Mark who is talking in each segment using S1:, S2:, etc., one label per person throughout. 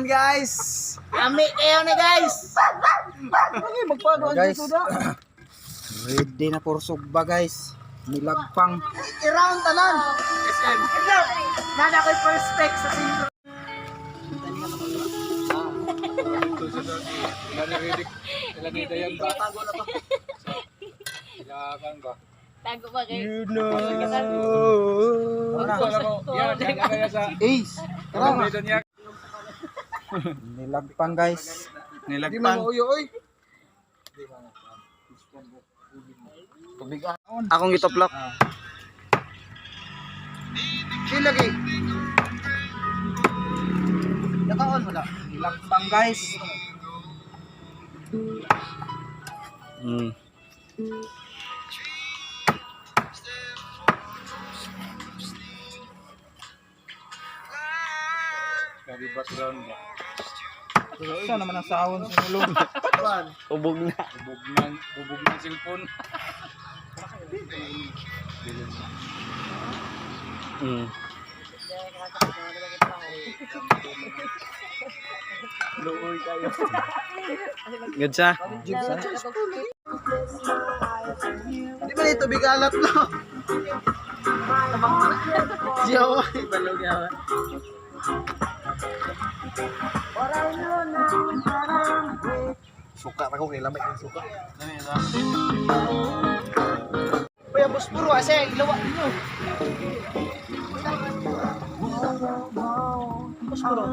S1: Kaon, guys.
S2: Ami kayo na, guys.
S1: Magpano guys. Ready na for sugba, guys. Nilagpang.
S2: I-round tanan. SM. Nana ko'y first take sa singko.
S3: Tago ba kayo?
S1: You know. Ace. Tara. Nilagpang, guys.
S2: Nilagpang.
S1: Akong itoplok.
S2: Chill lagi. Nakaon wala.
S1: Nilagpang, guys. Saan naman ang sahon sa mulong?
S4: Ubog na.
S5: Bubog ng cellphone.
S4: Luoy kayo. Good sa?
S2: Di ba nito bigalat no? Yo, balog yawa.
S5: Suka ako kay lamay ng suka.
S2: Uy, ang buspuro ase, ilawa ninyo. Buspuro.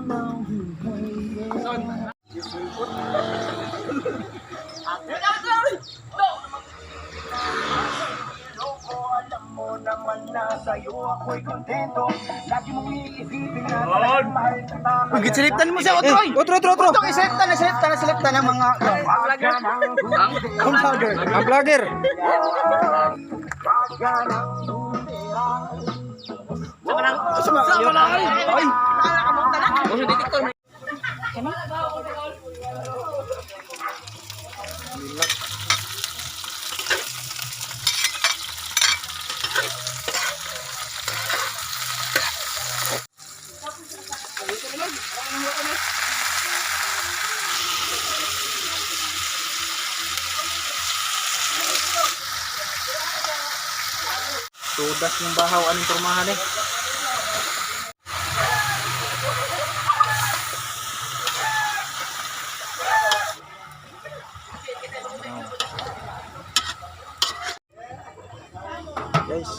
S2: Uy, gisiliptan mo siya, Otroy!
S1: Otro, otro, otro.
S2: Otro, isiliptan, isiliptan, isiliptan ang mga.
S1: Ang vlogger. Ang vlogger.
S2: Ay!
S1: Tudas ng bahaw aning pormahan eh. Guys,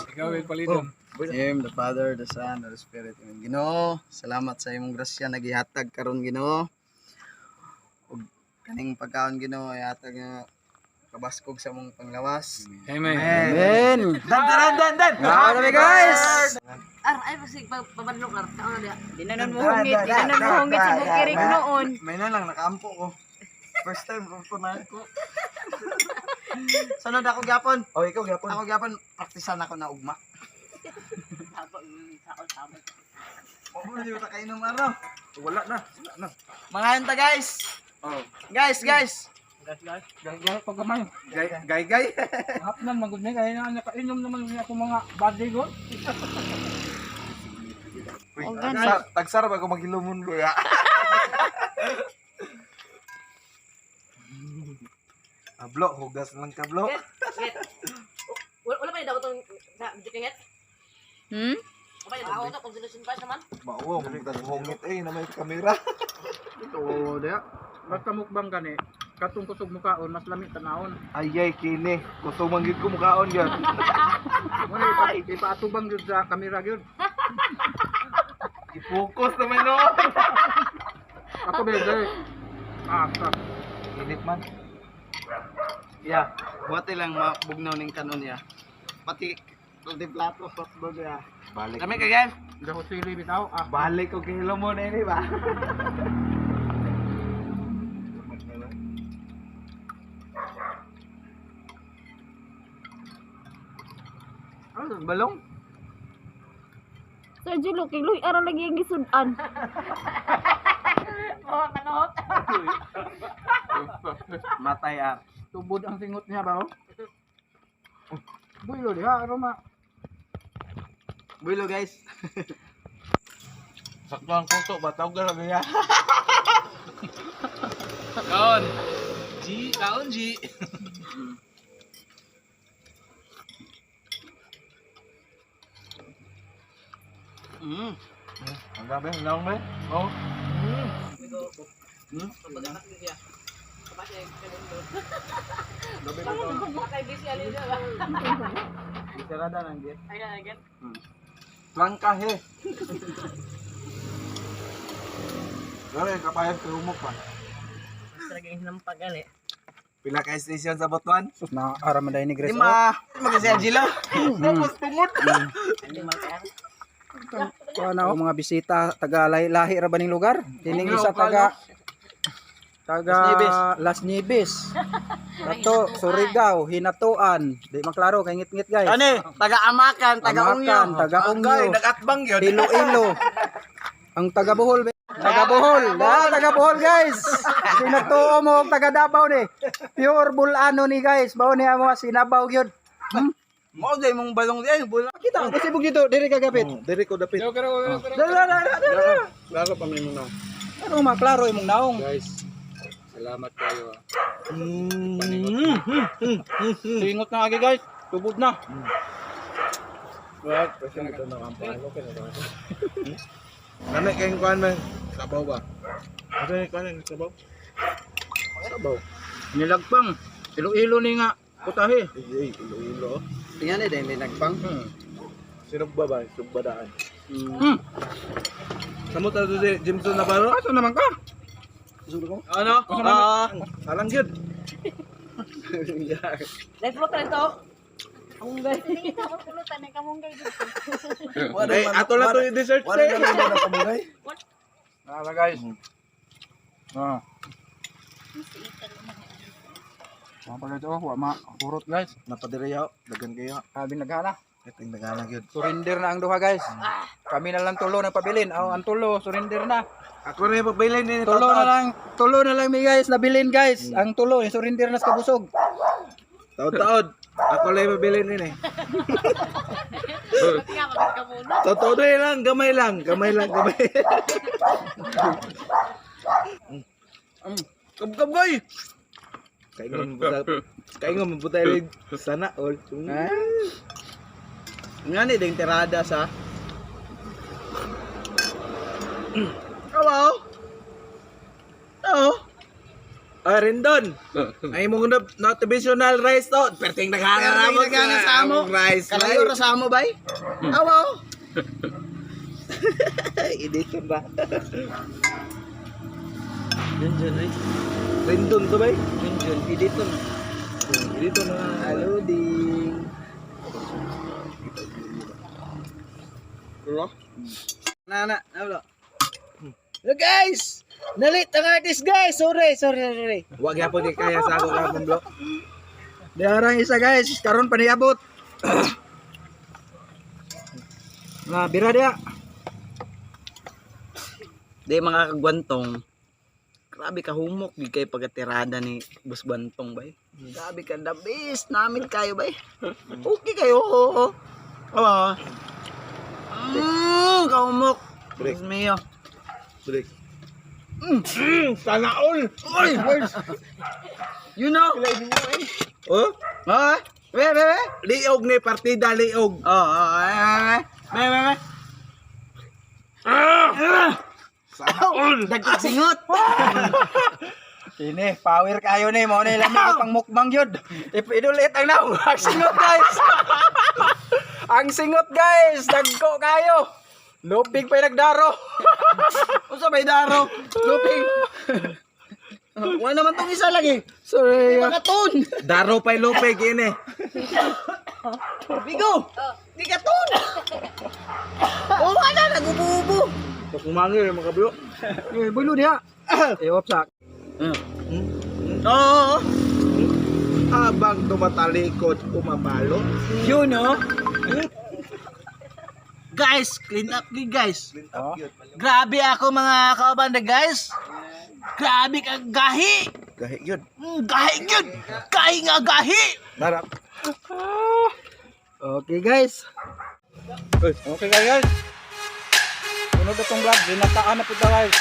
S5: Ikaw ay palidon.
S2: Name the Father, the Son, and the Spirit. Amen. Ginoo, salamat sa imong grasya nagihatag karon, Ginoo. Ug kaning pagkaon, Ginoo, ihatag nga kabaskog sa mong panglawas.
S5: Amen.
S1: Amen.
S2: Dan dan dan dan.
S1: Grabe guys.
S3: Ar, ay, basig, pabadlok, ar. Tao na diya. Di na nun muhungit. Di na nun muhungit sa bukirig noon.
S2: May na lang nakaampo ko. First time ko na ko. Sunod ako gyapon.
S1: Oh, ikaw gyapon.
S2: Ako gyapon praktisan ako na ugma. Oo, di ba kainom araw?
S1: Wala na, wala na.
S2: Mangayon ta, guys.
S1: Oh.
S2: Guys, guys.
S5: Gay pagkamay.
S1: Gay gay gay.
S5: Hapnan magud ni kay na nakainom naman niya ako mga birthday ko.
S3: Oh, gani.
S1: Tagsara ba ko maghilomon ko ya? Ablo, hugas lang ka, blo.
S3: Wala pa yung daw itong sa jikinget? Hmm? Wala pa yung daw ito, kung sinusunpas naman.
S1: Mao, hungit eh na may kamera.
S5: Oo, diya. Basta mukbang gani. Katong kusog mukaon, mas lami tanawon.
S1: Ayay kini, kusog man gid ko mukaon gyud.
S5: Wala ipaatubang gyud sa kamera gyud.
S1: I-focus naman no.
S5: Ako bebe. Ah, ah.
S1: Init man.
S2: Yeah, buhati lang mabugnaw ning kanon ya. Pati pati plato hotdog ya.
S1: Balik.
S2: Kami ka, guys.
S5: Dako sili bitaw. Ah,
S1: Balik ko kay ini ba.
S2: Ano, balong?
S3: Sir Julo, kay Luy, aral lagi ang gisudan.
S2: Matay ah.
S5: Tubod ang singot niya ba? Oh? Bulo diha aroma.
S2: Bulo, guys.
S1: Sakto ang kuto ba tawag na niya.
S5: Kaon. G, kaon G.
S2: Mm.
S1: Ang grabe, naong ba? Oh.
S2: Tirada nang git.
S1: Trangkahe. Pero yung kapayas kay humok pa. Pila ka station sa Butuan?
S5: Sus na ara man ni Grace.
S2: Lima. Magasi Angela.
S1: Tapos tungod.
S5: Kuha na oh, mga bisita taga lahi ra ba ning lugar? Kining isa taga taga Las Nieves. Kato, Surigao, Hinatuan. Di maklaro kay ngit-ngit guys.
S2: Ani, taga Amakan, taga Ungyo.
S5: Amakan, taga
S1: Angay,
S5: Ungyo.
S1: nagatbang yun.
S5: Iloilo. Ang taga Bohol, be. Taga Bohol. Ah, taga Bohol guys. Sinagtuo mo og taga Davao ni. Pure Bulano ni guys. Mao ni amo sinabaw gyud.
S2: Mao day mong balong di ay bula.
S5: Kita ko sibog dito, diri kagapit.
S1: Diri ko dapit.
S5: Dali, dali, dali, dali.
S4: Klaro pa may muna.
S5: Ano maklaro imong naong?
S4: Guys, salamat kayo. Ah.
S5: Singot na agi guys. Tubod na.
S1: Wag, kasi ito na ang palo kay na. Nami kayong kuan man. Sabaw ba? Ano yung kuan yung sabaw? Sabaw.
S5: Nilagpang. Ilo-ilo ni nga. Putahe.
S1: Ay, ay, ilo-ilo.
S2: Tingnan ni dahil nagpang.
S1: Sinugba ba? Sinugba daan.
S5: Hmm.
S1: Samot na to si Jimson Navarro.
S5: Asa naman ka?
S2: Ano? Ah.
S1: Alang yun. Ay, ato lang to yung dessert.
S2: Wala na naman na pamugay.
S5: Nara guys. Ah. Mga pagkat oh, wa ma hurot guys.
S1: Napadiriyaw, dagan kayo.
S5: Sabi naghana.
S1: Itong nagalang yun.
S5: Surrender na ang duha guys. Kami na lang tulo ng pabilin. Aw, ang tulo surrender na.
S1: Ako na yung pagbilin ni
S5: Tulo na lang, tulo na lang mi guys, nabilin guys. Ang tulo, eh, surrender na sa kabusog.
S1: Taod-taod. Ako lang yung pabilin nini. Taod-taod lang, gamay lang, gamay lang, gamay. Kab-kab goy. Kaingon mo kaingon mo putay sana all.
S2: Ha? Nga ni ding tirada sa. Awaw. Oo.
S1: Ah, Rendon. Ay mong motivational rice to. Perting naghanga
S2: Perting naghanga sa amo.
S1: Rice.
S2: Kalayo ra sa amo bay. Awaw.
S1: Edition ba?
S2: Jun jun ay.
S1: Rendon to bay?
S2: Jun jun editon.
S1: Dito na.
S2: Hello ding. Hello. Na na, hello. Hello guys! Nalit ang artist guys. Sorry, sorry, sorry.
S1: Wag yapon kay kaya sa ako kapon bro.
S5: Diarang isa guys, karon paniabot. Na bira dia.
S2: Di mga kagwantong. Grabe ka humok gid kay pagkatirada ni Boss Bantong bay. Grabe ka the best namin kayo bay. Okay kayo. Oo. Oo. Kahumok.
S1: Break.
S2: Dios mío.
S1: Break. Sana all.
S2: Oy! You know?
S1: Oh,
S2: Oh, be be be.
S1: liog ni partida liog.
S2: Oh, oh, eh, be be be.
S1: Sana all.
S2: Dagkog singot.
S5: Kini, power kayo ni mo ni lami pang mukbang yun. Ipidulit ang naong ang singot guys. Ang singot guys, dagko kayo. Lupig pa nagdaro.
S2: Unsa may daro? Luping. Wala naman tong isa lagi.
S5: Sorry.
S2: Mga ton.
S1: Daro pa'y lupig ini.
S2: Bigo. Di ka ton. Oh, wala nagubo-ubo.
S1: Kumangil mga kablo.
S5: Eh, bulo dia. Eh, wapsak.
S2: Oo.
S1: Habang tumatalikod, pumapalo.
S2: You know. Guys, clean up gid guys.
S5: Oh.
S2: Grabe ako mga kaobanda guys. Grabe ka gahi.
S1: Gahi yun.
S2: Gahi gyud. Gahi nga gahi.
S1: Narap.
S5: Okay guys. Okay guys. Sunod na tong vlog, ginataan na po guys.